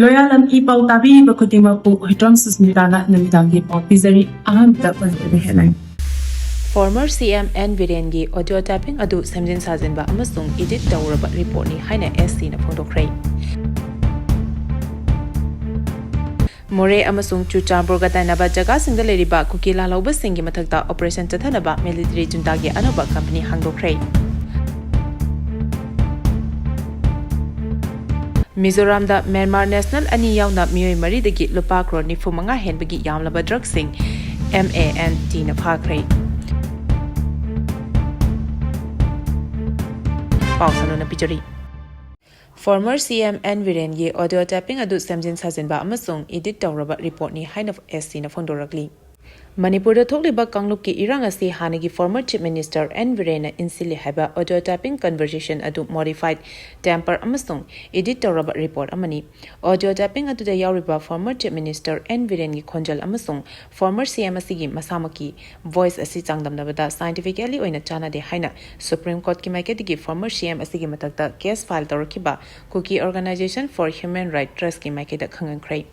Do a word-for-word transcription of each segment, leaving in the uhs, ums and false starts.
ꯂꯣꯌꯥꯂꯝ E ꯄꯥꯎ ꯇꯥꯕꯤꯔꯤꯕ ꯈꯨꯗꯤꯡꯃꯛꯄꯨ ꯍꯨꯏꯗ꯭ꯔꯣꯝ ꯁꯨꯁꯃꯤꯇꯥꯅ ꯅꯨꯃꯤꯗꯥꯡꯒꯤ ꯄꯥꯎ ꯄꯤꯖꯔꯤ꯫ ꯑꯍꯥꯟꯕꯗ Manipuri headline꯫ Former C M N ꯕꯤꯔꯦꯟꯒꯤ audio typing ꯑꯗꯨ ꯁꯦꯝꯖꯤꯟ ꯁꯥꯖꯤꯟꯕ ꯑꯃꯁꯨꯡ edit ꯇꯧꯔꯕ reportꯅꯤ ꯍꯥꯏꯅ S Cꯅ ꯐꯣꯡꯗꯣꯛꯈ꯭ꯔꯦ꯫ ꯃꯣꯔꯦ ꯑꯃꯁꯨꯡ ꯆꯨꯔꯆꯥꯟꯄꯨꯔꯒ ꯇꯥꯏꯅꯕ ꯖꯒꯥꯁꯤꯡꯗ ꯂꯩꯔꯤꯕ ꯀꯨꯀꯤ ꯂꯥꯜꯍꯧꯕꯁꯤꯡꯒꯤ ꯃꯊꯛꯇ operation ꯆꯠꯊꯅꯕ military juntaꯒꯤ ꯑꯅꯧꯕ company ꯍꯥꯡꯗꯣꯛꯈ꯭ꯔꯦ꯫ ꯃꯤꯖꯣꯔꯥꯝꯗ ꯃ꯭ꯌꯥꯟꯃꯥꯔ national ꯑꯅꯤ ꯌꯥꯎꯅ ꯃꯤꯑꯣꯏ ꯃꯔꯤꯗꯒꯤ ꯂꯨꯄꯥ ꯀ꯭ꯔꯣꯔ ꯅꯤꯐꯨ ꯃꯉꯥ ꯍꯦꯟꯕꯒꯤ ꯌꯥꯝꯂꯕ ꯗ꯭ꯔꯒꯁꯤꯡ M A N Tꯅ ꯐꯥꯈ꯭ꯔꯦ꯫ ꯄꯥꯎ ꯁꯟꯗꯣꯛꯅ ꯄꯤꯖꯔꯤ꯫ Former C M N ꯕꯤꯔꯦꯟꯒꯤ audio typing ꯑꯗꯨ ꯁꯦꯝꯖꯤꯟ ꯁꯥꯖꯤꯟꯕ ꯑꯃꯁꯨꯡ edit ꯇꯧꯔꯕ reportꯅꯤ ꯍꯥꯏꯅ S Cꯅ ꯐꯣꯡꯗꯣꯔꯛꯂꯤ꯫ ꯃꯅꯤꯄꯨꯔꯗ ꯊꯣꯛꯂꯤꯕ ꯀꯥꯡꯂꯨꯞꯀꯤ ꯏꯔꯥꯡ ꯑꯁꯤ ꯍꯥꯟꯅꯒꯤ former Chief Minister N ꯕꯤꯔꯦꯟꯅ ꯏꯟꯁꯤꯜꯂꯤ ꯍꯥꯏꯕ audio typing conversation ꯑꯗꯨ modified, tamper ꯑꯃꯁꯨꯡ edit ꯇꯧꯔꯕ report ꯑꯃꯅꯤ꯫ Audio typing ꯑꯗꯨꯗ ꯌꯥꯎꯔꯤꯕ former Chief Minister N ꯕꯤꯔꯦꯟꯒꯤ ꯈꯣꯟꯖꯦꯜ ꯑꯃꯁꯨꯡ former C M ꯑꯁꯤꯒꯤ ꯃꯁꯥꯃꯛꯀꯤ voice ꯑꯁꯤ ꯆꯥꯡꯗꯝꯅꯕꯗ scientifically ꯑꯣꯏꯅ ꯆꯥꯟꯅꯗꯦ ꯍꯥꯏꯅ Supreme Courtꯀꯤ ꯃꯥꯏꯀꯩꯗꯒꯤ former C M ꯑꯁꯤꯒꯤ ꯃꯊꯛꯇ case file ꯇꯧꯔꯛꯈꯤꯕ Kuki Organization for Human Rights Trustꯀꯤ ꯃꯥꯏꯀꯩꯗ ꯈꯪꯍꯟꯈ꯭ꯔꯦ꯫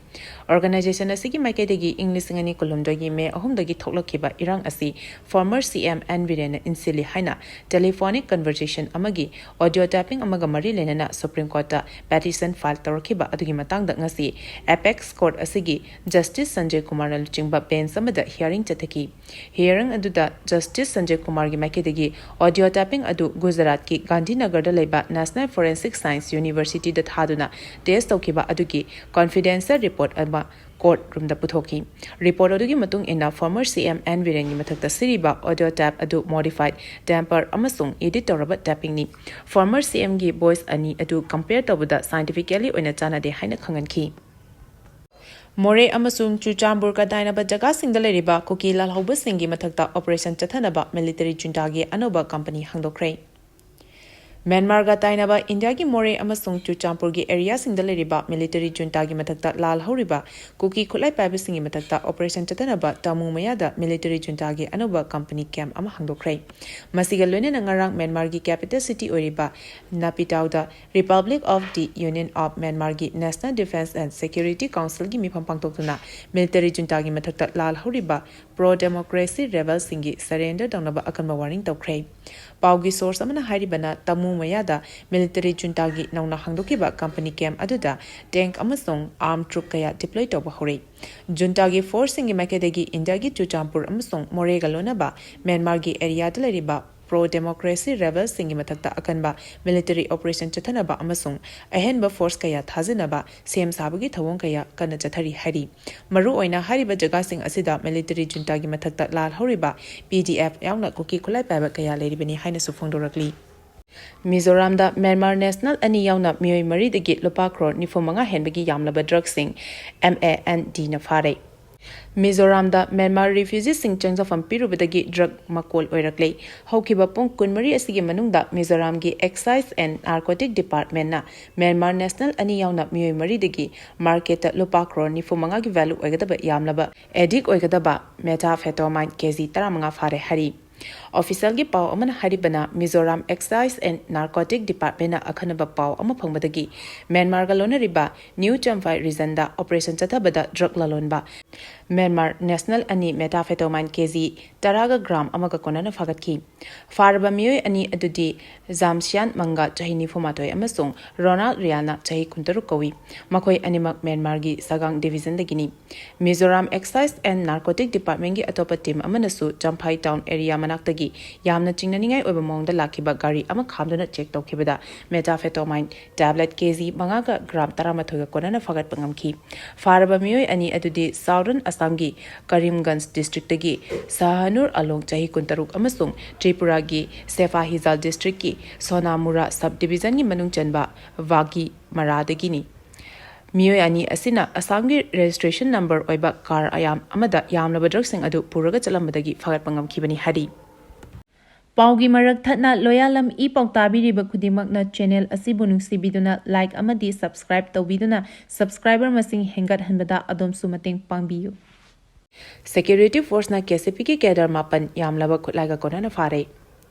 Organization ꯑꯁꯤꯒꯤ ꯃꯥꯏꯀꯩꯗꯒꯤ ꯏꯪ ꯂꯤꯁꯤꯡ ꯑꯅꯤ ꯀꯨꯟꯍꯨꯝꯗꯣꯏꯒꯤ ꯃꯦ ꯑꯍꯨꯝꯗꯒꯤ ꯊꯣꯛꯂꯛꯈꯤꯕ ꯏꯔꯥꯡ ꯑꯁꯤ former C M N ꯕꯤꯔꯦꯟꯅ ꯏꯟꯁꯤꯜꯂꯤ ꯍꯥꯏꯅ telephonic conversation ꯑꯃꯒꯤ audio typing ꯑꯃꯒ ꯃꯔꯤ ꯂꯩꯅꯅ Supreme Courtꯇ petition file ꯇꯧꯔꯛꯈꯤꯕ ꯑꯗꯨꯒꯤ ꯃꯇꯥꯡꯗ ꯉꯁꯤ apex court ꯑꯁꯤꯒꯤ Justice ꯁꯟꯖꯌ ꯀꯨꯃꯥꯔꯅ ꯂꯨꯆꯤꯡꯕ bench ꯑꯃꯗ hearing ꯆꯠꯊꯈꯤ꯫ Hearing ꯑꯗꯨꯗ Justice ꯁꯟꯖꯌ ꯀꯨꯃꯥꯔꯒꯤ ꯃꯥꯏꯀꯩꯗꯒꯤ audio typing ꯑꯗꯨ ꯒꯨꯖꯔꯥꯠꯀꯤ ꯒꯥꯟꯙꯤꯅꯒꯔꯗ ꯂꯩꯕ National Forensic Science Universityꯗ ꯊꯥꯗꯨꯅ test ꯇꯧꯈꯤꯕ ꯑꯗꯨꯒꯤ confidential report ꯑꯃ court roomꯗ ꯄꯨꯊꯣꯛꯈꯤ꯫ Report ꯑꯗꯨꯒꯤ ꯃꯇꯨꯡ ꯏꯟꯅ former C M N ꯕꯤꯔꯦꯟꯒꯤ ꯃꯊꯛꯇ ꯁꯤꯔꯤꯕ audio tape ꯑꯗꯨ modified, tamper ꯑꯃꯁꯨꯡ edit ꯇꯧꯔꯕ typingꯅꯤ꯫ Former C Mꯒꯤ voice ꯑꯅꯤ ꯑꯗꯨ compare ꯇꯧꯕꯗ scientifically ꯑꯣꯏꯅ ꯆꯥꯟꯅꯗꯦ ꯍꯥꯏꯅ ꯈꯪꯍꯟꯈꯤ꯫ ꯃꯣꯔꯦ ꯑꯃꯁꯨꯡ ꯆꯨꯔꯆꯥꯟꯄꯨꯔꯒ ꯇꯥꯏꯅꯕ ꯖꯒꯥꯁꯤꯡꯗ ꯂꯩꯔꯤꯕ ꯀꯨꯀꯤ ꯂꯥꯜꯍꯧꯕꯁꯤꯡꯒꯤ ꯃꯊꯛꯇ operation ꯆꯠꯊꯅꯕ military juntaꯒꯤ ꯑꯅꯧꯕ company ꯍꯥꯡꯗꯣꯛꯈ꯭ꯔꯦ꯫ ꯃ꯭ꯌꯥꯟꯃꯥꯔꯒ ꯇꯥꯏꯅꯕ ꯏꯟꯗꯤꯌꯥꯒꯤ ꯃꯣꯔꯦ ꯑꯃꯁꯨꯡ ꯆꯨꯔꯆꯥꯟꯄꯨꯔꯒꯤ ꯑꯦꯔꯤꯌꯥꯁꯤꯡꯗ ꯂꯩꯔꯤꯕ ꯃꯤꯂꯤꯇꯔꯤ ꯖꯨꯟꯇꯥꯒꯤ ꯃꯊꯛꯇ ꯂꯥꯜꯍꯧꯔꯤꯕ ꯀꯨꯀꯤ ꯈꯨꯠꯂꯥꯏ ꯄꯥꯏꯕꯁꯤꯡꯒꯤ ꯃꯊꯛꯇ ꯑꯣꯄꯔꯦꯁꯟ ꯆꯠꯊꯅꯕ ꯇꯥꯃꯨ ꯃꯌꯥꯗ ꯃꯤꯂꯤꯇꯔꯤ ꯖꯨꯟꯇꯥꯒꯤ ꯑꯅꯧꯕ ꯀꯝꯄꯅꯤ ꯀꯦꯝꯞ ꯑꯃ ꯍꯥꯡꯗꯣꯛꯈ꯭ꯔꯦ꯫ ꯃꯁꯤꯒ ꯂꯣꯏꯅꯅ ꯉꯔꯥꯡ ꯃ꯭ꯌꯥꯟꯃꯥꯔꯒꯤ ꯀꯦꯄꯤꯇꯦꯜ ꯁꯤꯇꯤ ꯑꯣꯏꯔꯤꯕ ꯅꯥꯄꯤꯇꯥꯎꯗ Republic of the Union of Myanmarꯒꯤ National Defence and Security Councilꯒꯤ ꯃꯤꯐꯝ ꯄꯥꯡꯊꯣꯛꯇꯨꯅ ꯃꯤꯂꯤꯇꯔꯤ ꯖꯨꯟꯇꯥꯒꯤ ꯃꯊꯛꯇ ꯂꯥꯜꯍꯧꯔꯤꯕ ꯄ꯭ꯔꯣ ꯗꯦꯃꯣꯀ꯭ꯔꯦꯁꯤ ꯔꯦꯕꯦꯜꯁꯤꯡꯒꯤ ꯁꯔꯦꯟꯗꯔ ꯇꯧꯅꯕ ꯑꯀꯟꯕ ꯋꯥꯔꯅꯤꯡ ꯇꯧꯈ꯭ꯔꯦ꯫ ꯄꯥꯎꯒꯤ ꯁꯣꯔꯁ ꯑꯃꯅ ꯍꯥꯏꯔꯤꯕꯅ ꯇꯥꯃꯨ ꯃꯌꯥꯗ ꯃꯤꯂꯤꯇꯔꯤ ꯖꯨꯟꯇꯥꯒꯤ ꯅꯧꯅ ꯍꯥꯡꯗꯣꯛꯈꯤꯕ ꯀꯝꯄꯅꯤ ꯀꯦꯝꯞ ꯑꯗꯨꯗ ꯇꯦꯡꯛ ꯑꯃꯁꯨꯡ ꯑꯥꯔꯝ ꯇ꯭ꯔꯨꯞ ꯀꯌꯥ ꯗꯤꯄ꯭ꯂꯣꯏ ꯇꯧꯕ ꯍꯧꯔꯦ꯫ ꯖꯨꯟꯇꯥꯒꯤ ꯐꯣꯔꯁꯁꯤꯡꯒꯤ ꯃꯥꯏꯀꯩꯗꯒꯤ ꯏꯟꯗꯤꯌꯥꯒꯤ ꯆꯨꯔꯆꯥꯟꯄꯨꯔ ꯑꯃꯁꯨꯡ ꯃꯣꯔꯦꯒ ꯂꯣꯏꯅꯕ ꯃ꯭ꯌꯥꯟꯃꯥꯔꯒꯤ ꯑꯦꯔꯤꯌꯥꯗ ꯂꯩꯔꯤꯕ ꯄ꯭ꯔꯣ ꯗꯦꯃꯣꯀ꯭ꯔꯦꯁꯤ ꯔꯦꯕꯦꯜꯁꯤꯡꯒꯤ ꯃꯊꯛꯇ ꯑꯀꯟꯕ ꯃꯤꯂꯤꯇꯔꯤ ꯑꯣꯄꯔꯦꯁꯟ ꯆꯠꯊꯅꯕ ꯑꯃꯁꯨꯡ ꯑꯍꯦꯟꯕ ꯐꯣꯔꯁ ꯀꯌꯥ ꯊꯥꯖꯤꯟꯅꯕ ꯁꯦꯝ ꯁꯥꯕꯒꯤ ꯊꯧꯑꯣꯡ ꯀꯌꯥ ꯀꯟꯅ ꯆꯠꯊꯔꯤ ꯍꯥꯏꯔꯤ꯫ ꯃꯔꯨꯑꯣꯏꯅ ꯍꯥꯏꯔꯤꯕ ꯖꯒꯥꯁꯤꯡ ꯑꯁꯤꯗ ꯃꯤꯂꯤꯇꯔꯤ ꯖꯨꯟꯇꯥꯒꯤ ꯃꯊꯛꯇ ꯂꯥꯜꯍꯧꯔꯤꯕ ꯄꯤ ꯗꯤ ꯑꯦꯐ ꯌꯥꯎꯅ ꯀꯨꯀꯤ ꯈꯨꯠꯂꯥꯏ ꯄꯥꯏꯕ ꯀꯌꯥ ꯂꯩꯔꯤꯕꯅꯤ ꯍꯥꯏꯅꯁꯨ ꯐꯣꯡꯗꯣꯔꯛꯂꯤ꯫ ꯃꯤꯖꯣꯔꯥꯝꯗ ꯃ꯭ꯌꯥꯟꯃꯥꯔ ꯅꯦꯁꯅꯦꯜ ꯑꯅꯤ ꯌꯥꯎꯅ ꯃꯤꯑꯣꯏ ꯃꯔꯤꯗꯒꯤ ꯂꯨꯄꯥ ꯀ꯭ꯔꯣꯔ ꯅꯤꯐꯨ ꯃꯉꯥ ꯍꯦꯟꯕꯒꯤ ꯌꯥꯝꯂꯕ ꯗ꯭ꯔꯒꯁꯤꯡ ꯑꯦꯝ ꯑꯦ ꯑꯦꯟ ꯗꯤꯅ ꯐꯥꯔꯦ꯫ ꯃꯤꯖꯣꯔꯥꯝꯗ ꯃ꯭ꯌꯥꯟꯃꯥꯔ ꯔꯤꯐ꯭ꯌꯨꯖꯤꯁꯤꯡ ꯆꯪꯖꯐꯝ ꯄꯤꯔꯨꯕꯗꯒꯤ ꯗ꯭ꯔꯒ ꯃꯀꯣꯜ ꯑꯣꯏꯔꯛꯂꯦ꯫ ꯍꯧꯈꯤꯕ ꯄꯨꯡ ꯀꯨꯟꯃꯔꯤ ꯑꯁꯤꯒꯤ ꯃꯅꯨꯡꯗ ꯃꯤꯖꯣꯔꯥꯝꯒꯤ ꯑꯦꯛꯁꯥꯏꯖ ꯑꯦꯟ ꯅꯥꯔꯀꯣꯇꯤꯛ ꯗꯤꯄꯥꯔꯠꯃꯦꯟꯅ ꯃ꯭ꯌꯥꯟꯃꯥꯔ ꯅꯦꯁꯅꯦꯜ ꯑꯅꯤ ꯌꯥꯎꯅ ꯃꯤꯑꯣꯏ ꯃꯔꯤꯗꯒꯤ ꯃꯥꯔꯀꯦꯠꯇ ꯂꯨꯄꯥ ꯀ꯭ꯔꯣꯔ ꯅꯤꯐꯨ ꯃꯉꯥꯒꯤ ꯚꯦꯂꯨ ꯑꯣꯏꯒꯗꯕ ꯌꯥꯝꯂꯕ ꯑꯦꯗꯤꯛ ꯑꯣꯏꯒꯗꯕ ꯃꯦꯊꯥꯐꯦꯇꯣꯃꯥꯏꯟ ꯀꯦꯖꯤ ꯇꯔꯥꯃꯉꯥ ꯐꯥꯔꯦ ꯍꯥꯏꯔꯤ꯫ ꯑꯣꯐꯤꯁꯤꯌꯦꯜꯒꯤ ꯄꯥꯎ ꯑꯃꯅ ꯍꯥꯏꯔꯤꯕꯅ ꯃꯤꯖꯣꯔꯥꯝ ꯑꯦꯛꯁꯥꯏꯖ ꯑꯦꯟ ꯅꯥꯔꯀꯣꯇꯤꯛ ꯗꯤꯄꯥꯔꯠꯃꯦꯟꯅ ꯑꯈꯟꯅꯕ ꯄꯥꯎ ꯑꯃ ꯐꯪꯕꯗꯒꯤ ꯃ꯭ꯌꯥꯟꯃꯥꯔꯒ ꯂꯣꯟꯅꯔꯤꯕ ꯅ꯭ꯌꯨ ꯆꯝꯐꯥꯏ ꯔꯤꯖꯟꯗ ꯑꯣꯄꯔꯦꯁꯟ ꯆꯠꯊꯕꯗ ꯗ꯭ꯔꯒ ꯂꯂꯣꯟꯕ ꯃ꯭ꯌꯥꯟꯃꯥꯔ ꯅꯦꯁꯅꯦꯜ ꯑꯅꯤ ꯃꯦꯊꯥꯐꯦꯇꯣꯃꯥꯏꯟ ꯀꯦꯖꯤ ꯇꯔꯥꯒ ꯒ꯭ꯔꯥꯝ ꯑꯃꯒ ꯀꯣꯟꯅꯅ ꯐꯥꯒꯠꯈꯤ꯫ ꯐꯥꯔꯕ ꯃꯤꯑꯣꯏ ꯑꯅꯤ ꯑꯗꯨꯗꯤ ꯖꯥꯝꯁꯤꯌꯥꯟ ꯃꯪꯒ ꯆꯍꯤ ꯅꯤꯐꯨ ꯃꯥꯊꯣꯏ ꯑꯃꯁꯨꯡ ꯔꯣꯅꯥꯜꯗ ꯔꯤꯌꯥꯅ ꯆꯍꯤ ꯀꯨꯟꯇꯔꯨꯛ ꯀꯧꯏ꯫ ꯃꯈꯣꯏ ꯑꯅꯤꯃꯛ ꯃ꯭ꯌꯥꯟꯃꯥꯔꯒꯤ ꯁꯒꯥꯡ ꯗꯤꯚꯤꯖꯟꯗꯒꯤꯅꯤ꯫ ꯃꯤꯖꯣꯔꯥꯝ ꯑꯦꯛꯁꯥꯏꯖ ꯑꯦꯟ ꯅꯥꯔꯀꯣꯇꯤꯛ ꯗꯤꯄꯥꯔꯠꯃꯦꯟꯒꯤ ꯑꯇꯣꯞꯄ ꯇꯤꯝ ꯑꯃꯅꯁꯨ ꯆꯝꯐꯥꯏ ꯇꯥꯎꯟ ꯑꯦꯔꯤꯌꯥ ꯃꯅꯥꯛꯇꯒꯤ ꯌꯥꯝꯅ ꯆꯤꯡꯅꯅꯤꯡꯉꯥꯏ ꯑꯣꯏꯕ ꯃꯑꯣꯡꯗ ꯂꯥꯛꯈꯤꯕ ꯒꯥꯔꯤ ꯑꯃ ꯈꯥꯝꯗꯨꯅ ꯆꯦꯛ ꯇꯧꯈꯤꯕꯗ ꯃꯦꯊꯥꯐꯦꯇꯣꯃꯥꯏꯟ ꯇꯦꯕ꯭ꯂꯦꯠ ꯀꯦꯖꯤ ꯃꯉꯥꯒ ꯒ꯭ꯔꯥꯝ ꯇꯔꯥꯃꯥꯊꯣꯏꯒ ꯀꯣꯟꯅꯅ ꯐꯥꯒꯠꯄ ꯉꯝꯈꯤ꯫ ꯐꯥꯔꯕ ꯃꯤꯑꯣꯏ ꯑꯅꯤ ꯑꯗꯨꯗꯤ ꯁꯥꯎꯗꯔꯟ ꯑꯁꯥꯝꯒꯤ ꯀꯔꯤꯝꯒꯟꯖ ꯗꯤꯁꯇ꯭ꯔꯤꯛꯇꯒꯤ ꯁꯍꯥꯅꯨꯔ ꯑꯂꯣꯡ ꯆꯍꯤ ꯀꯨꯟꯇꯔꯨꯛ ꯑꯃꯁꯨꯡ ꯇ꯭ꯔꯤꯄꯨꯔꯥꯒꯤ ꯁꯦꯐꯥꯍꯤꯖꯥꯜ ꯗꯤꯁꯇ꯭ꯔꯤꯛꯀꯤ ꯁꯣꯅꯥꯃꯨꯔꯥ ꯁꯕ ꯗꯤꯚꯤꯖꯟꯒꯤ ꯃꯅꯨꯡ ꯆꯟꯕ ꯋꯥꯒꯤ ꯃꯔꯥꯗꯒꯤꯅꯤ꯫ ꯃꯤꯑꯣꯏ ꯑꯅꯤ ꯑꯁꯤꯅ ꯑꯁꯥꯝꯒꯤ ꯔꯦꯖꯤꯁꯇ꯭ꯔꯦꯁꯟ ꯅꯝꯕꯔ ꯑꯣꯏꯕ ꯀꯥꯔ ꯑꯌꯥꯝ ꯑꯃꯗ ꯌꯥꯝꯂꯕ ꯗ꯭ꯔꯒꯁꯤꯡ ꯑꯗꯨ ꯄꯨꯔꯒ ꯆꯠꯂꯝꯕꯗꯒꯤ ꯐꯥꯒꯠꯄ ꯉꯝꯈꯤꯕꯅꯤ ꯍꯥꯏꯔꯤ꯫ ꯄꯥꯎꯒꯤ ꯃꯔꯛ ꯊꯠꯅ ꯂꯣꯌꯥꯂꯝ ꯏ ꯄꯥꯎ ꯇꯥꯕꯤꯔꯤꯕ ꯈꯨꯗꯤꯡꯃꯛꯅ channel ꯑꯁꯤꯕꯨ ꯅꯨꯡꯁꯤꯕꯤꯗꯨꯅ like ꯑꯃꯗꯤ subscribe ꯇꯧꯕꯤꯗꯨꯅ subscriber ꯃꯁꯤꯡ ꯍꯦꯟꯒꯠꯍꯟꯕꯗ ꯑꯗꯣꯝꯁꯨ ꯃꯇꯦꯡ ꯄꯥꯡꯕꯤꯌꯨ꯫ Security forceꯅ KCPꯒꯤ cadre ꯃꯥꯄꯟ ꯌꯥꯝꯂꯕ ꯈꯨꯠꯂꯥꯏꯒ ꯀꯣꯟꯅꯅ ꯐꯥꯔꯦ꯫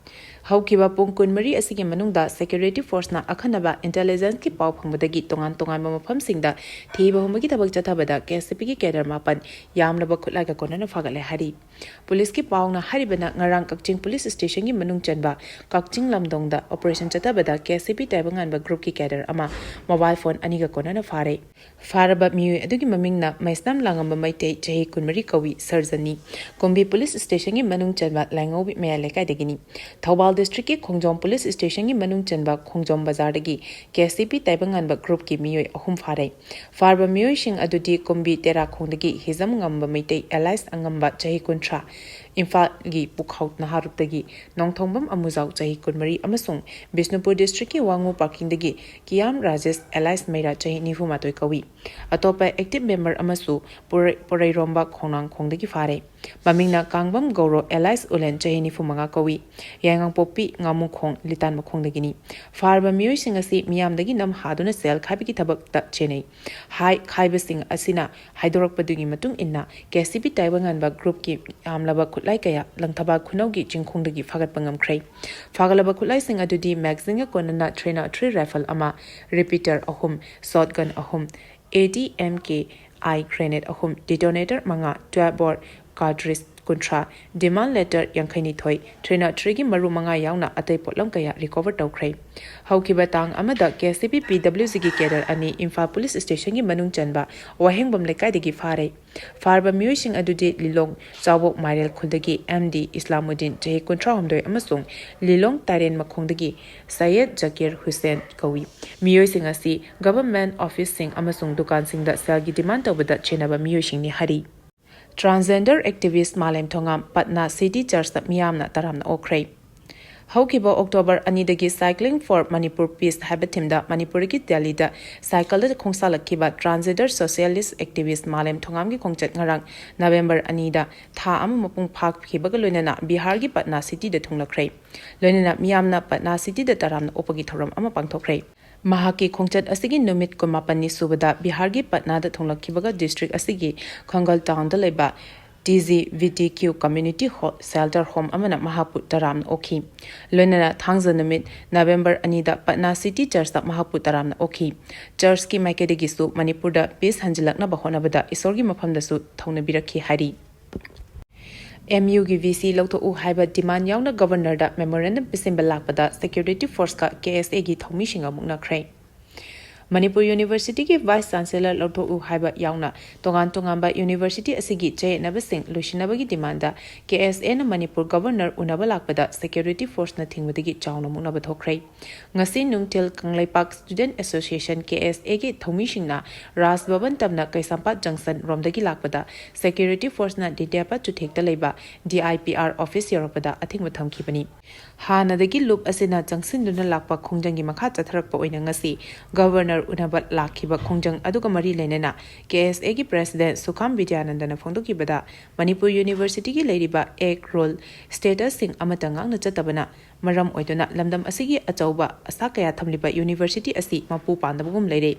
ꯍꯧꯈꯤꯕ ꯄꯨꯡ ꯀꯨꯟꯃꯔꯤ ꯑꯁꯤꯒꯤ ꯃꯅꯨꯡꯗ security forceꯅ ꯑꯈꯟꯅꯕ intelligenceꯀꯤ ꯄꯥꯎ ꯐꯪꯕꯗꯒꯤ ꯇꯣꯉꯥꯟ ꯇꯣꯉꯥꯟꯕ ꯃꯐꯝꯁꯤꯡꯗ ꯊꯤꯕ ꯍꯨꯝꯕꯒꯤ ꯊꯕꯛ ꯆꯠꯊꯕꯗ KCPꯒꯤ cadre ꯃꯥꯄꯟ ꯌꯥꯝꯂꯕ ꯈꯨꯠꯂꯥꯏꯒ ꯀꯣꯟꯅꯅ ꯐꯥꯒꯠꯂꯦ ꯍꯥꯏꯔꯤ꯫ ꯄꯨꯂꯤꯁꯀꯤ ꯄꯥꯎꯅ ꯍꯥꯏꯔꯤꯕꯅ ꯉꯔꯥꯡ ꯀꯛꯆꯤꯡ ꯄꯨꯂꯤꯁ ꯁ꯭ꯇꯦꯁꯟꯒꯤ ꯃꯅꯨꯡ ꯆꯟꯕ ꯀꯛꯆꯤꯡ ꯂꯝꯗꯣꯡꯗ operation ꯆꯠꯊꯕꯗ KCP ꯇꯥꯏꯕꯪꯉꯥꯟꯕ groupꯀꯤ cadre ꯑꯃ mobile phone ꯑꯅꯤꯒ ꯀꯣꯟꯅꯅ ꯐꯥꯔꯦ꯫ ꯐꯥꯔꯕ ꯃꯤꯑꯣꯏ ꯑꯗꯨꯒꯤ ꯃꯃꯤꯡꯅ ꯃꯩꯁꯅꯥꯝ ꯂꯥꯡꯉꯝꯕ ꯃꯩꯇꯩ, ꯆꯍꯤ ꯀꯨꯟꯃꯔꯤ ꯀꯧꯏ, surgeonꯅꯤ꯫ ꯀꯨꯝꯕꯤ ꯄꯨꯂꯤꯁ ꯁ꯭ꯇꯦꯁꯟꯒꯤ ꯃꯅꯨꯡ ꯆꯟꯕ ꯂꯥꯏꯉꯧꯕꯤ ꯃꯌꯥꯏ ꯂꯩꯀꯥꯏꯗꯒꯤꯅꯤ꯫ ꯊꯧꯕꯥꯜ districtꯀꯤ ꯈꯣꯡꯖꯣꯝ ꯄꯨꯂꯤꯁ ꯁ꯭ꯇꯦꯁꯟꯒꯤ ꯃꯅꯨꯡ ꯆꯟꯕ ꯈꯣꯡꯖꯣꯝ ꯕꯖꯥꯔꯗꯒꯤ KCP ꯇꯥꯏꯕꯪꯉꯥꯟꯕ groupꯀꯤ ꯃꯤꯑꯣꯏ ꯑꯍꯨꯝ ꯐꯥꯔꯦ꯫ ꯐꯥꯔꯕ ꯃꯤꯑꯣꯏꯁꯤꯡ ꯑꯗꯨꯗꯤ ꯀꯨꯝꯕꯤ ꯇꯦꯔꯥꯈꯣꯡꯗꯒꯤ ꯍꯤꯖꯝ ꯉꯝꯕ ꯃꯩꯇꯩ alias ꯑꯉꯝꯕ, ꯆꯍꯤ ꯀꯨꯟꯊ꯭ꯔꯥ, ꯏꯝꯐꯥꯜꯒꯤ ꯄꯨꯈꯥꯎ ꯅꯍꯥꯔꯨꯛꯇꯒꯤ ꯅꯣꯡꯊꯣꯡꯕꯝ ꯑꯃꯨꯖꯥꯎ, ꯆꯍꯤ ꯀꯨꯟꯃꯔꯤ, ꯑꯃꯁꯨꯡ ꯕꯤꯁꯅꯨꯄꯨꯔ districtꯀꯤ ꯋꯥꯉꯨ parkingꯗꯒꯤ ꯀꯤꯌꯥꯝ ꯔꯥꯖꯦꯁ alias ꯃꯩꯔꯥ, ꯆꯍꯤ ꯅꯤꯐꯨ ꯃꯥꯊꯣꯏ ꯀꯧꯏ꯫ ꯑꯇꯣꯞꯄ active member ꯑꯃꯁꯨ ꯄꯨꯔꯩ-, ꯄꯨꯔꯩꯔꯣꯝꯕ ꯈꯣꯡꯅꯥꯡꯈꯣꯡꯗꯒꯤ ꯐꯥꯔꯦ꯫ ꯃꯃꯤꯡꯅ ꯀꯥꯡꯕꯝ ꯒꯧꯔꯣ alias ꯎꯂꯦꯟ, ꯆꯍꯤ ꯅꯤꯐꯨ ꯃꯉꯥ ꯀꯧꯏ꯫ ꯌꯥꯏꯉꯪꯄꯣꯛꯄꯤ ꯉꯥꯃꯨꯈꯣꯡ ꯂꯤꯇꯥꯟ ꯃꯈꯣꯡꯗꯒꯤꯅꯤ꯫ ꯐꯥꯔꯕ ꯃꯤꯑꯣꯏꯁꯤꯡ ꯑꯁꯤ ꯃꯤꯌꯥꯝꯗꯒꯤ ꯅꯝ ꯍꯥꯗꯨꯅ ꯁꯦꯜ ꯈꯥꯏꯕꯒꯤ ꯊꯕꯛꯇ ꯆꯦꯟꯅꯩ꯫ ꯍꯥꯏ-, ꯈꯥꯏꯕꯁꯤꯡ ꯑꯁꯤꯅ ꯍꯥꯏꯗꯣꯔꯛꯄꯗꯨꯒꯤ ꯃꯇꯨꯡ ꯏꯟꯅ KCP ꯇꯥꯏꯕꯪꯉꯥꯟꯕ groupꯀꯤ ꯌꯥꯝꯂꯕ ꯈꯨꯠꯂꯥꯏ ꯀꯌꯥ ꯂꯪꯊꯕꯥꯜ ꯈꯨꯅꯧꯒꯤ ꯆꯤꯡꯈꯣꯡꯗꯒꯤ ꯐꯥꯒꯠꯄ ꯉꯝꯈ꯭ꯔꯦ꯫ ꯐꯥꯒꯠꯂꯕ ꯈꯨꯠꯂꯥꯏꯁꯤꯡ ꯑꯗꯨꯗꯤ magazineꯒ ꯀꯣꯟꯅꯅ three nought three rifle ꯑꯃ, repeater ꯑꯍꯨꯝ, shotgun ꯑꯍꯨꯝ, ATMKI grenade ꯑꯍꯨꯝ, detonator ꯃꯉꯥ, twelve bore cartridge ꯀꯨꯟꯊ꯭ꯔꯥ, demand letter ꯌꯥꯡꯈꯩꯅꯤꯊꯣꯏ, three nought threeꯒꯤ ꯃꯔꯨ ꯃꯉꯥ ꯌꯥꯎꯅ ꯑꯇꯩ ꯄꯣꯠꯂꯝ ꯀꯌꯥ recover ꯇꯧꯈ꯭ꯔꯦ꯫ ꯍꯧꯈꯤꯕ ꯇꯥꯡ ꯑꯃꯗ KCP PWGꯒꯤ cadre ꯑꯅꯤ ꯏꯝꯐꯥꯜ ꯄꯨꯂꯤꯁ ꯁ꯭ꯇꯦꯁꯟꯒꯤ ꯃꯅꯨꯡ ꯆꯟꯕ ꯋꯥꯍꯦꯡꯕꯝ ꯂꯩꯀꯥꯏꯗꯒꯤ ꯐꯥꯔꯦ꯫ ꯐꯥꯔꯕ ꯃꯤꯑꯣꯏꯁꯤꯡ ꯑꯗꯨꯗꯤ ꯂꯤꯂꯣꯡ ꯆꯥꯎꯕꯣꯛ ꯃꯥꯏꯔꯦꯜ ꯈꯨꯜꯗꯒꯤ MD ꯏꯁꯂꯥꯃꯨꯗꯤꯟ, ꯆꯍꯤ ꯀꯨꯟꯊ꯭ꯔꯥꯍꯨꯝꯗꯣꯏ, ꯑꯃꯁꯨꯡ ꯂꯤꯂꯣꯡ ꯇꯥꯏꯔꯦꯟ ꯃꯈꯣꯡꯗꯒꯤ ꯁꯌꯦꯗ ꯖꯀꯤꯔ ꯍꯨꯁꯦꯟ ꯀꯧꯏ꯫ ꯃꯤꯑꯣꯏꯁꯤꯡ ꯑꯁꯤ government officeꯁꯤꯡ ꯑꯃꯁꯨꯡ ꯗꯨꯀꯥꯟꯁꯤꯡꯗ ꯁꯦꯜꯒꯤ demand ꯇꯧꯕꯗ ꯆꯦꯟꯅꯕ ꯃꯤꯑꯣꯏꯁꯤꯡꯅꯤ ꯍꯥꯏꯔꯤ꯫ Transgender activist ꯃꯥꯂꯦꯝ ꯊꯣꯉꯥꯝ ꯄꯠꯅꯥ City Churchꯇ ꯃꯤꯌꯥꯝꯅ ꯇꯔꯥꯝꯅ ꯑꯣꯛꯈ꯭ꯔꯦ꯫ ꯍꯧꯈꯤꯕ ꯑꯣꯛꯇꯣꯕꯔ ꯑꯅꯤꯗꯒꯤ Cycling for Manipur Peace ꯍꯥꯏꯕ ꯊꯤꯝꯗ ꯃꯅꯤꯄꯨꯔꯒꯤ ꯗꯦꯜꯂꯤꯗ ꯁꯥꯏꯀꯜꯗ ꯈꯣꯡꯁꯥꯜꯂꯛꯈꯤꯕ transgender socialist activist ꯃꯥꯂꯦꯝ ꯊꯣꯉꯥꯝꯒꯤ ꯈꯣꯡꯆꯠ ꯉꯔꯥꯡ ꯅꯕꯦꯝꯕꯔ ꯑꯅꯤꯗ ꯊꯥ ꯑꯃ ꯃꯄꯨꯡ ꯐꯥꯈꯤꯕꯒ ꯂꯣꯏꯅꯅ ꯕꯤꯍꯥꯔꯒꯤ ꯄꯠꯅꯥ ꯁꯤꯇꯤꯗ ꯊꯨꯡꯂꯈ꯭ꯔꯦ꯫ ꯂꯣꯏꯅꯅ ꯃꯤꯌꯥꯝꯅ ꯄꯠꯅꯥ ꯁꯤꯇꯤꯗ ꯇꯔꯥꯝꯅ ꯑꯣꯛꯄꯒꯤ ꯊꯧꯔꯝ ꯑꯃ ꯄꯥꯡꯊꯣꯛꯈ꯭ꯔꯦ꯫ ꯃꯍꯥꯛꯀꯤ ꯈꯣꯡꯆꯠ ꯑꯁꯤꯒꯤ ꯅꯨꯃꯤꯠ ꯀꯨꯟꯃꯥꯄꯟꯅꯤ ꯁꯨꯕꯗ ꯕꯤꯍꯥꯔꯒꯤ ꯄꯠꯅꯥꯗ ꯊꯨꯡꯂꯛꯈꯤꯕꯒ ꯗꯤꯁꯇ꯭ꯔꯤꯛ ꯑꯁꯤꯒꯤ ꯈꯪꯒꯜ ꯇꯥꯎꯟꯗ ꯂꯩꯕ T G B T Q community ꯍꯣ-, ꯁꯦꯜꯇꯔ ꯍꯣꯝ ꯑꯃꯅ ꯃꯍꯥꯛꯄꯨ ꯇꯔꯥꯝꯅ ꯑꯣꯛꯈꯤ꯫ ꯂꯣꯏꯅꯅ ꯊꯥꯡꯖ ꯅꯨꯃꯤꯠ ꯅꯕꯦꯝꯕꯔ ꯑꯅꯤꯗ ꯄꯠꯅꯥ ꯁꯤꯇꯤ ꯆꯔꯆꯇ ꯃꯍꯥꯛꯄꯨ ꯇꯔꯥꯝꯅ ꯑꯣꯛꯈꯤ꯫ ꯆꯔꯆꯀꯤ ꯃꯥꯏꯀꯩꯗꯒꯤꯁꯨ ꯃꯅꯤꯄꯨꯔꯗ ꯄꯤꯁ ꯍꯟꯖꯤꯜꯂꯛꯅꯕ ꯍꯣꯠꯅꯕꯗ ꯏꯁꯣꯔꯒꯤ ꯃꯐꯝꯗꯁꯨ ꯊꯧꯅꯕꯤꯔꯛꯈꯤ ꯍꯥꯏꯔꯤ꯫ ꯑꯦꯝ ꯌꯨꯒꯤ ꯚꯤ ꯁꯤ ꯂꯧꯊꯣꯛꯎ ꯍꯥꯏꯕ ꯗꯤꯃꯥꯟ ꯌꯥꯎꯅ ꯒꯕꯔꯅꯔꯗ ꯃꯦꯃꯣꯔꯦꯟꯗꯝ ꯄꯤꯁꯤꯟꯕ ꯂꯥꯛꯄꯗ ꯁꯦꯀ꯭ꯌꯨꯔꯤꯇꯤ ꯐꯣꯔꯁꯀ ꯀꯦ ꯑꯦꯁ ꯑꯦꯒꯤ ꯊꯧꯃꯤꯁꯤꯡꯒ ꯃꯨꯛꯅꯈ꯭ꯔꯦ꯫ ꯃꯅꯤꯄꯨꯔ ꯌꯨꯅꯤꯚꯔꯁꯤꯇꯤꯒꯤ ꯚꯥꯏꯁ ꯆꯥꯟꯁꯦꯂꯔ ꯂꯧꯊꯣꯛꯎ ꯍꯥꯏꯕ ꯌꯥꯎꯅ ꯇꯣꯉꯥꯟ ꯇꯣꯉꯥꯟꯕ ꯌꯨꯅꯤꯚꯔꯁꯤꯇꯤ ꯑꯁꯤꯒꯤ ꯆꯌꯦꯠꯅꯕꯁꯤꯡ ꯂꯣꯏꯁꯤꯟꯅꯕꯒꯤ ꯗꯤꯃꯥꯟꯗ ꯀꯦ ꯑꯦꯁ ꯑꯦꯅ ꯃꯅꯤꯄꯨꯔ ꯒꯕꯔꯅꯔ ꯎꯅꯕ ꯂꯥꯛꯄꯗ ꯁꯦꯀ꯭ꯌꯨꯔꯤꯇꯤ ꯐꯣꯔꯁꯅ ꯊꯤꯡꯕꯗꯒꯤ ꯆꯥꯎꯅ ꯃꯨꯛꯅꯕ ꯊꯣꯛꯈ꯭ꯔꯦ꯫ ꯉꯁꯤ ꯅꯨꯡꯊꯤꯜ ꯀꯪꯂꯩꯄꯥꯛ ꯁ꯭ꯇꯨꯗꯦꯟꯠ ꯑꯦꯁꯣꯁꯤꯌꯦꯁꯟ, ꯀꯦ ꯑꯦꯁ ꯑꯦꯒꯤ ꯊꯧꯃꯤꯁꯤꯡꯅ ꯔꯥꯖ ꯚꯕꯟ ꯇꯝꯅ ꯀꯩꯁꯥꯝꯄꯥꯠ ꯖꯪꯁꯟ ꯔꯣꯝꯗꯒꯤ ꯂꯥꯛꯄꯗ ꯁꯦꯀ꯭ꯌꯨꯔꯤꯇꯤ ꯐꯣꯔꯁꯅ ꯗꯤꯗ꯭ꯌꯥꯄꯥꯠ ꯆꯨꯊꯦꯛꯇ ꯂꯩꯕ D I P R office ꯌꯧꯔꯛꯄꯗ ꯑꯊꯤꯡꯕ ꯊꯝꯈꯤꯕꯅꯤ꯫ ꯍꯥꯟꯅꯗꯒꯤ ꯂꯨꯞ ꯑꯁꯤꯅ ꯆꯪꯁꯤꯟꯗꯨꯅ ꯂꯥꯛꯄ ꯈꯣꯡꯖꯪꯒꯤ ꯃꯈꯥ ꯆꯠꯊꯔꯛꯄ ꯑꯣꯏꯅ ꯉꯁꯤ ꯒꯕꯔꯅꯔ ꯎꯅꯕ ꯂꯥꯛꯈꯤꯕ ꯈꯣꯡꯖꯪ ꯑꯗꯨꯒ ꯃꯔꯤ ꯂꯩꯅꯅ ꯀꯦ ꯑꯦꯁ ꯑꯦꯒꯤ ꯄ꯭ꯔꯦꯁꯤꯗꯦꯟꯠ ꯁꯨꯈꯥꯝ ꯕꯤꯗ꯭ꯌꯥꯅꯟꯗꯅ ꯐꯣꯡꯗꯣꯛꯈꯤꯕꯗ ꯃꯅꯤꯄꯨꯔ ꯌꯨꯅꯤꯚꯔꯁꯤꯇꯤꯒꯤ ꯂꯩꯔꯤꯕ ꯑꯦꯛ ꯔꯨꯜ ꯁ꯭ꯇꯦꯇꯁꯁꯤꯡ ꯑꯃꯠꯇ ꯉꯥꯛꯅ ꯆꯠꯇꯕꯅ ꯃꯔꯝ ꯑꯣꯏꯗꯨꯅ ꯂꯝꯗꯝ ꯑꯁꯤꯒꯤ ꯑꯆꯧꯕ ꯑꯁꯥ ꯀꯌꯥ ꯊꯝꯂꯤꯕ ꯌꯨꯅꯤꯚꯔꯁꯤꯇꯤ ꯑꯁꯤ ꯃꯄꯨ ꯄꯥꯟꯗꯕꯒꯨꯝ ꯂꯩꯔꯦ꯫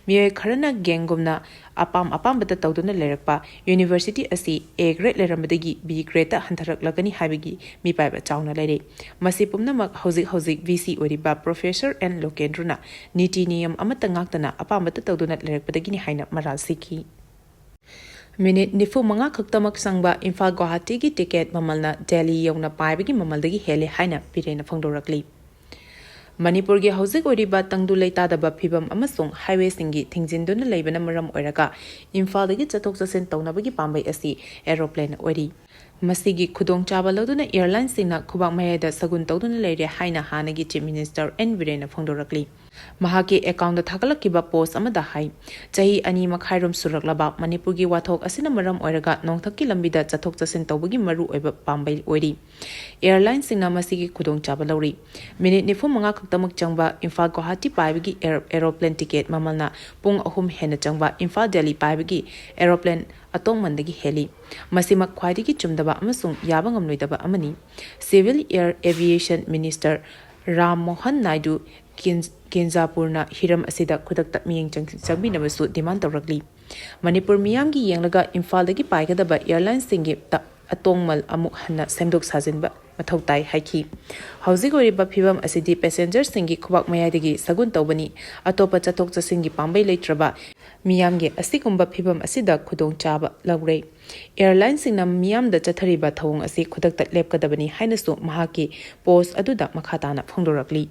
ꯃꯤꯑꯣꯏ ꯈꯔꯅ ꯒꯦꯡꯒꯨꯝꯅ ꯑꯄꯥꯝ ꯑꯄꯥꯝꯕꯇ ꯇꯧꯗꯨꯅ ꯂꯩꯔꯛꯄ ꯌꯨꯅꯤꯚꯔꯁꯤꯇꯤ ꯑꯁꯤ ꯑꯦ ꯒ꯭ꯔꯦꯗ ꯂꯩꯔꯝꯕꯗꯒꯤ ꯕꯤ ꯒ꯭ꯔꯦꯗꯇ ꯍꯟꯊꯔꯛꯂꯒꯅꯤ ꯍꯥꯏꯕꯒꯤ ꯃꯤꯄꯥꯏꯕ ꯆꯥꯎꯅ ꯂꯩꯔꯦ꯫ ꯃꯁꯤ ꯄꯨꯝꯅꯃꯛ ꯍꯧꯖꯤꯛ ꯍꯧꯖꯤꯛ ꯚꯤ ꯁꯤ ꯑꯣꯏꯔꯤꯕ ꯄ꯭ꯔꯣꯐꯦꯁꯔ ꯑꯦꯟ ꯂꯣꯀꯦꯟꯗ꯭ꯔꯅ ꯅꯤꯇꯤ ꯅꯤꯌꯝ ꯑꯃꯠꯇ ꯉꯥꯛꯇꯅ ꯑꯄꯥꯝꯕꯇ ꯇꯧꯗꯨꯅ ꯂꯩꯔꯛꯄꯗꯒꯤꯅꯤ ꯍꯥꯏꯅ ꯃꯔꯥꯜ ꯁꯤꯈꯤ꯫ ꯃꯤꯅꯤꯠ ꯅꯤꯐꯨ ꯃꯉꯥ ꯈꯛꯇꯃꯛ ꯆꯪꯕ ꯏꯝꯐꯥꯜ ꯒꯨꯋꯥꯍꯥꯇꯤꯒꯤ ꯇꯤꯀꯦꯠ ꯃꯃꯜꯅ ꯗꯦꯜꯂꯤ ꯌꯧꯅ ꯄꯥꯏꯕꯒꯤ ꯃꯃꯜꯗꯒꯤ ꯍꯦꯜꯂꯦ ꯍꯥꯏꯅ ꯕꯤꯔꯦꯟꯅ ꯐꯣꯡꯗꯣꯔꯛꯂꯤ꯫ ꯃꯅꯤꯄꯨꯔꯒꯤ ꯍꯧꯖꯤꯛ ꯑꯣꯏꯔꯤꯕ ꯇꯪꯗꯨ ꯂꯩꯇꯥꯗꯕ ꯐꯤꯕꯝ ꯑꯃꯁꯨꯡ ꯍꯥꯏꯋꯦꯁꯤꯡꯒꯤ ꯊꯤꯡꯖꯤꯟꯗꯨꯅ ꯂꯩꯕꯅ ꯃꯔꯝ ꯑꯣꯏꯔꯒ ꯏꯝꯐꯥꯜꯗꯒꯤ ꯆꯠꯊꯣꯛ ꯆꯠꯁꯤꯟ ꯇꯧꯅꯕꯒꯤ ꯄꯥꯝꯕꯩ ꯑꯁꯤ ꯑꯦꯔꯣꯄ꯭ꯂꯦꯟ ꯑꯣꯏꯔꯤ꯫ ꯃꯁꯤꯒꯤ ꯈꯨꯗꯣꯡꯆꯥꯕ ꯂꯧꯗꯨꯅ ꯑꯦꯌꯔꯂꯥꯏꯟꯁꯤꯡꯅ ꯈꯨꯕꯥꯛ ꯃꯌꯥꯏꯗ ꯁꯒꯨꯟ ꯇꯧꯗꯨꯅ ꯂꯩꯔꯦ ꯍꯥꯏꯅ ꯍꯥꯟꯅꯒꯤ ꯆꯤꯐ ꯃꯤꯅꯤꯁꯇꯔ ꯑꯦꯟ ꯕꯤꯔꯦꯟꯅ ꯐꯣꯡꯗꯣꯔꯛꯂꯤ꯫ ꯃꯍꯥꯛꯀꯤ ꯑꯦꯀꯥꯎꯟꯗ ꯊꯥꯒꯠꯂꯛꯈꯤꯕ ꯄꯣꯁ ꯑꯃꯗ ꯍꯥꯏ, ꯆꯍꯤ ꯑꯅꯤ ꯃꯈꯥꯏꯔꯣꯝ ꯁꯨꯔꯛꯂꯕ ꯃꯅꯤꯄꯨꯔꯒꯤ ꯋꯥꯊꯣꯛ ꯑꯁꯤꯅ ꯃꯔꯝ ꯑꯣꯏꯔꯒ ꯅꯣꯡꯊꯛꯀꯤ ꯂꯝꯕꯤꯗ ꯆꯠꯊꯣꯛ ꯆꯠꯁꯤꯟ ꯇꯧꯕꯒꯤ ꯃꯔꯨꯑꯣꯏꯕ ꯄꯥꯝꯕꯩ ꯑꯣꯏꯔꯤ꯫ ꯑꯦꯌꯔꯂꯥꯏꯟꯁꯤꯡꯅ ꯃꯁꯤꯒꯤ ꯈꯨꯗꯣꯡꯆꯥꯕ ꯂꯧꯔꯤ꯫ ꯃꯤꯅꯤꯠ ꯅꯤꯐꯨ ꯃꯉꯥ ꯈꯛꯇꯃꯛ ꯆꯪꯕ ꯏꯝꯐꯥꯜ ꯒꯨꯋꯥꯍꯥꯇꯤ ꯄꯥꯏꯕꯒꯤ ꯑꯦꯔꯣ-, ꯑꯦꯔꯣꯄ꯭ꯂꯦꯟ ꯇꯤꯀꯦꯠ ꯃꯃꯜꯅ ꯄꯨꯡ ꯑꯍꯨꯝ ꯍꯦꯟꯅ ꯆꯪꯕ ꯏꯝꯐꯥꯜ ꯗꯦꯜꯂꯤ ꯄꯥꯏꯕꯒꯤ ꯑꯦꯔꯣꯄ꯭ꯂꯦꯟ ꯑꯇꯣꯡꯃꯟꯗꯒꯤ ꯍꯦꯜꯂꯤ꯫ ꯃꯁꯤꯃꯛ ꯈ꯭ꯋꯥꯏꯗꯒꯤ ꯆꯨꯝꯗꯕ ꯑꯃꯁꯨꯡ ꯌꯥꯕ ꯉꯝꯂꯣꯏꯗꯕ ꯑꯃꯅꯤ꯫ Civil air aviation minister Ram Mohan Naidu ꯀꯤꯟ-, ꯀꯤꯟꯖꯥꯄꯨꯔꯅ ꯍꯤꯔꯝ ꯑꯁꯤꯗ ꯈꯨꯗꯛꯇ ꯃꯤꯠꯌꯦꯡ ꯆꯪ-, ꯆꯪꯕꯤꯅꯕꯁꯨ ꯗꯤꯃꯥꯟ ꯇꯧꯔꯛꯂꯤ꯫ ꯃꯅꯤꯄꯨꯔ ꯃꯤꯌꯥꯝꯒꯤ ꯌꯦꯡꯂꯒ ꯏꯝꯐꯥꯜꯗꯒꯤ ꯄꯥꯏꯒꯗꯕ ꯑꯦꯌꯔꯂꯥꯏꯟꯁꯤꯡꯒꯤ ꯇ-, ꯑꯇꯣꯡꯃꯜ ꯑꯃꯨꯛ ꯍꯟꯅ ꯁꯦꯝꯗꯣꯛ ꯁꯥꯖꯤꯟꯕ ꯃꯊꯧ ꯇꯥꯏ ꯍꯥꯏꯈꯤ꯫ ꯍꯧꯖꯤꯛ ꯑꯣꯏꯔꯤꯕ ꯐꯤꯕꯝ ꯑꯁꯤꯗꯤ ꯄꯦꯁꯦꯟꯖꯔꯁꯤꯡꯒꯤ ꯈꯨꯕꯥꯛ ꯃꯌꯥꯏꯗꯒꯤ ꯁꯒꯨꯟ ꯇꯧꯕꯅꯤ꯫ ꯑꯇꯣꯞꯄ ꯆꯠꯊꯣꯛ ꯆꯠꯁꯤꯟꯒꯤ ꯄꯥꯝꯕꯩ ꯂꯩꯇ꯭ꯔꯕ ꯃꯤꯌꯥꯝꯒꯤ ꯑꯁꯤꯒꯨꯝꯕ ꯐꯤꯕꯝ ꯑꯁꯤꯗ ꯈꯨꯗꯣꯡꯆꯥꯕ ꯂꯧꯔꯦ꯫ ꯑꯦꯌꯔꯂꯥꯏꯟꯁꯤꯡꯅ ꯃꯤꯌꯥꯝꯗ ꯆꯠꯊꯔꯤꯕ ꯊꯧꯑꯣꯡ ꯑꯁꯤ ꯈꯨꯗꯛꯇ ꯂꯦꯞꯀꯗꯕꯅꯤ ꯍꯥꯏꯅꯁꯨ ꯃꯍꯥꯛꯀꯤ ꯄꯣꯁ ꯑꯗꯨꯗ ꯃꯈꯥ ꯇꯥꯅ ꯐꯣꯡꯗꯣꯔꯛꯂꯤ꯫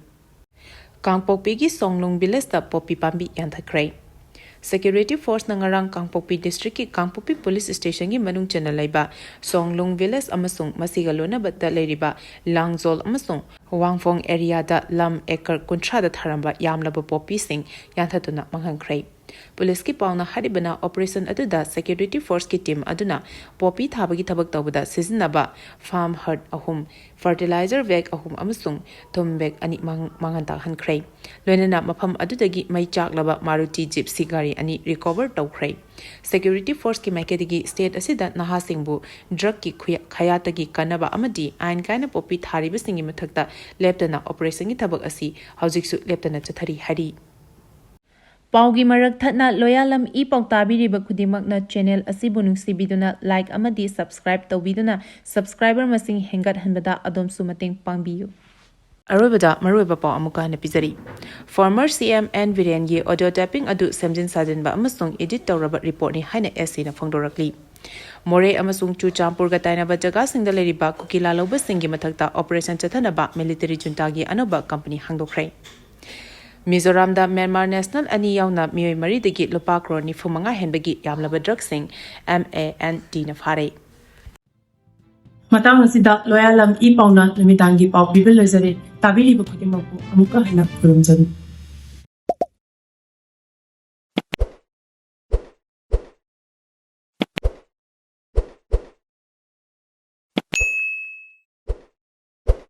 ꯀꯥꯡꯄꯣꯛꯄꯤꯒꯤ ꯁꯣꯡꯂꯨꯡ ꯚꯤꯂꯦꯖꯇ ꯄꯣꯄꯤ ꯄꯥꯝꯕꯤ ꯌꯥꯟꯊꯠꯈ꯭ꯔꯦ꯫ ꯁꯦꯀ꯭ꯌꯨꯔꯤꯇꯤ ꯐꯣꯔꯁꯅ ꯉꯔꯥꯡ ꯀꯥꯡꯄꯣꯛꯄꯤ ꯗꯤꯁꯇ꯭ꯔꯤꯛꯀꯤ ꯀꯥꯡꯄꯣꯛꯄꯤ ꯄꯨꯂꯤꯁ ꯁ꯭ꯇꯦꯁꯟꯒꯤ ꯃꯅꯨꯡ ꯆꯟꯅ ꯂꯩꯕ ꯁꯣꯡꯂꯨꯡ ꯚꯤꯂꯦꯖ ꯑꯃꯁꯨꯡ ꯃꯁꯤꯒ ꯂꯣꯏꯅꯕꯗ ꯂꯩꯔꯤꯕ ꯂꯥꯡꯖꯣꯜ ꯑꯃꯁꯨꯡ ꯋꯥꯡꯐꯣꯡ ꯑꯦꯔꯤꯌꯥꯗ ꯂꯝ ꯑꯦꯀꯔ ꯀꯨꯟꯊ꯭ꯔꯥꯗ ꯊꯥꯔꯝꯕ ꯌꯥꯝꯂꯕ ꯄꯣꯄꯤꯁꯤꯡ ꯌꯥꯟꯊꯠꯇꯨꯅ ꯃꯥꯡꯍꯟꯈ꯭ꯔꯦ꯫ ꯄꯨꯂꯤꯁꯀꯤ ꯄꯥꯎꯅ ꯍꯥꯏꯔꯤꯕꯅ, ꯑꯣꯄꯔꯦꯁꯟ ꯑꯗꯨꯗ ꯁꯦꯀ꯭ꯌꯨꯔꯤꯇꯤ ꯐꯣꯔꯁꯀꯤ ꯇꯤꯝ ꯑꯗꯨꯅ ꯄꯣꯄꯤ ꯊꯥꯕꯒꯤ ꯊꯕꯛ ꯇꯧꯕꯗ ꯁꯤꯖꯤꯟꯅꯕ ꯐꯥꯔꯝ ꯍꯔꯠ ꯑꯍꯨꯝ, ꯐꯔꯇꯤꯂꯥꯏꯖꯔ ꯕꯦꯒ ꯑꯍꯨꯝ ꯑꯃꯁꯨꯡ ꯊꯨꯝ ꯕꯦꯒ ꯑꯅꯤ ꯃꯥꯡ-, ꯃꯥꯡꯍꯟ ꯇꯥꯛꯍꯟꯈ꯭ꯔꯦ꯫ ꯂꯣꯏꯅꯅ ꯃꯐꯝ ꯑꯗꯨꯗꯒꯤ ꯃꯩ ꯆꯥꯛꯂꯕ ꯃꯥꯔꯨꯇꯤ ꯖꯤꯞꯁꯤ ꯒꯥꯔꯤ ꯑꯅꯤ ꯔꯤꯀꯣꯚꯔ ꯇꯧꯈ꯭ꯔꯦ꯫ ꯁꯦꯀ꯭ꯌꯨꯔꯤꯇꯤ ꯐꯣꯔꯁꯀꯤ ꯃꯥꯏꯀꯩꯗꯒꯤ ꯁ꯭ꯇꯦꯠ ꯑꯁꯤꯗ ꯅꯍꯥꯁꯤꯡꯕꯨ ꯗ꯭ꯔꯒꯀꯤ ꯈꯨꯌ-, ꯈꯌꯥꯠꯇꯒꯤ ꯀꯟꯅꯕ ꯑꯃꯗꯤ ꯑꯥꯏꯟ ꯀꯥꯏꯅ ꯄꯣꯄꯤ ꯊꯥꯔꯤꯕꯁꯤꯡꯒꯤ ꯃꯊꯛꯇ ꯂꯦꯞꯇꯅ ꯑꯣꯄꯔꯦꯁꯟꯒꯤ ꯊꯕꯛ ꯑꯁꯤ ꯍꯧꯖꯤꯛꯁꯨ ꯂꯦꯞꯇꯅ ꯆꯠꯊꯔꯤ ꯍꯥꯏꯔꯤ꯫ ꯄꯥꯎꯒꯤ ꯃꯔꯛ ꯊꯠꯅ ꯂꯣꯌꯥꯂꯝ ꯏ ꯄꯥꯎ ꯇꯥꯕꯤꯔꯤꯕ ꯈꯨꯗꯤꯡꯃꯛꯅ ꯆꯦꯅꯦꯜ ꯑꯁꯤꯕꯨ ꯅꯨꯡꯁꯤꯕꯤꯗꯨꯅ ꯂꯥꯏꯛ ꯑꯃꯗꯤ ꯁꯕꯁꯀ꯭ꯔꯥꯏꯕ ꯇꯧꯕꯤꯗꯨꯅ ꯁꯕꯁꯀ꯭ꯔꯥꯏꯕꯔ ꯃꯁꯤꯡ ꯍꯦꯟꯒꯠꯍꯟꯕꯗ ꯑꯗꯣꯝꯁꯨ ꯃꯇꯦꯡ ꯄꯥꯡꯕꯤꯌꯨ꯫ ꯑꯔꯣꯏꯕꯗ ꯃꯔꯨꯑꯣꯏꯕ ꯄꯥꯎ ꯑꯃꯨꯛꯀ ꯍꯟꯅ ꯄꯤꯖꯔꯤ꯫ ꯐꯣꯔꯃꯔ ꯁꯤ ꯑꯦꯝ ꯑꯦꯟ ꯕꯤꯔꯦꯟꯒꯤ ꯑꯣꯗꯤꯑꯣ ꯇꯦꯄꯤꯡ ꯑꯗꯨ ꯁꯦꯝꯖꯤꯟ ꯁꯥꯖꯤꯟꯕ ꯑꯃꯁꯨꯡ ꯏꯗꯤꯠ ꯇꯧꯔꯕ ꯔꯤꯄꯣꯔꯠꯅꯤ ꯍꯥꯏꯅ ꯑꯦꯁ ꯁꯤꯅ ꯐꯣꯡꯗꯣꯔꯛꯂꯤ꯫ ꯃꯣꯔꯦ ꯑꯃꯁꯨꯡ ꯆꯨꯔꯆꯥꯟꯄꯨꯔꯒ ꯇꯥꯏꯅꯕ ꯖꯒꯥꯁꯤꯡꯗ ꯂꯩꯔꯤꯕ ꯀꯨꯀꯤ ꯂꯥꯜꯍꯧꯕꯁꯤꯡꯒꯤ ꯃꯊꯛꯇ ꯑꯣꯄꯔꯦꯁꯟ ꯆꯠꯊꯅꯕ ꯃꯤꯂꯤꯇꯔꯤ ꯖꯨꯟꯇꯥꯒꯤ ꯑꯅꯧꯕ ꯀꯝꯄꯅꯤ ꯍꯥꯡꯗꯣꯛꯈ꯭ꯔꯦ꯫ ꯃꯤꯖꯣꯔꯥꯝꯗ ꯃ꯭ꯌꯥꯟꯃꯥꯔ ꯅꯦꯁꯅꯦꯜ ꯑꯅꯤ ꯌꯥꯎꯅ ꯃꯤꯑꯣꯏ ꯃꯔꯤꯗꯒꯤ ꯂꯨꯄꯥ ꯀ꯭ꯔꯣꯔ ꯅꯤꯐꯨ ꯃꯉꯥ ꯍꯦꯟꯕꯒꯤ ꯌꯥꯝꯂꯕ ꯗ꯭ꯔꯒꯁꯤꯡ ꯑꯦꯝ ꯑꯦ ꯑꯦꯟ ꯗꯤꯅ ꯐꯥꯔꯦ꯫ ꯃꯇꯥꯡ ꯑꯁꯤꯗ ꯂꯣꯌꯥꯂꯝ ꯏ ꯄꯥꯎꯅ ꯅꯨꯃꯤꯗꯥꯡꯒꯤ ꯄꯥꯎ ꯄꯤꯕ ꯂꯣꯏꯖꯔꯦ꯫ ꯇꯥꯕꯤꯔꯤꯕ ꯈꯨꯗꯤꯡꯃꯛꯄꯨ ꯑꯃꯨꯛꯀ ꯍꯟꯅ ꯈꯨꯔꯨꯝꯖꯔꯤ꯫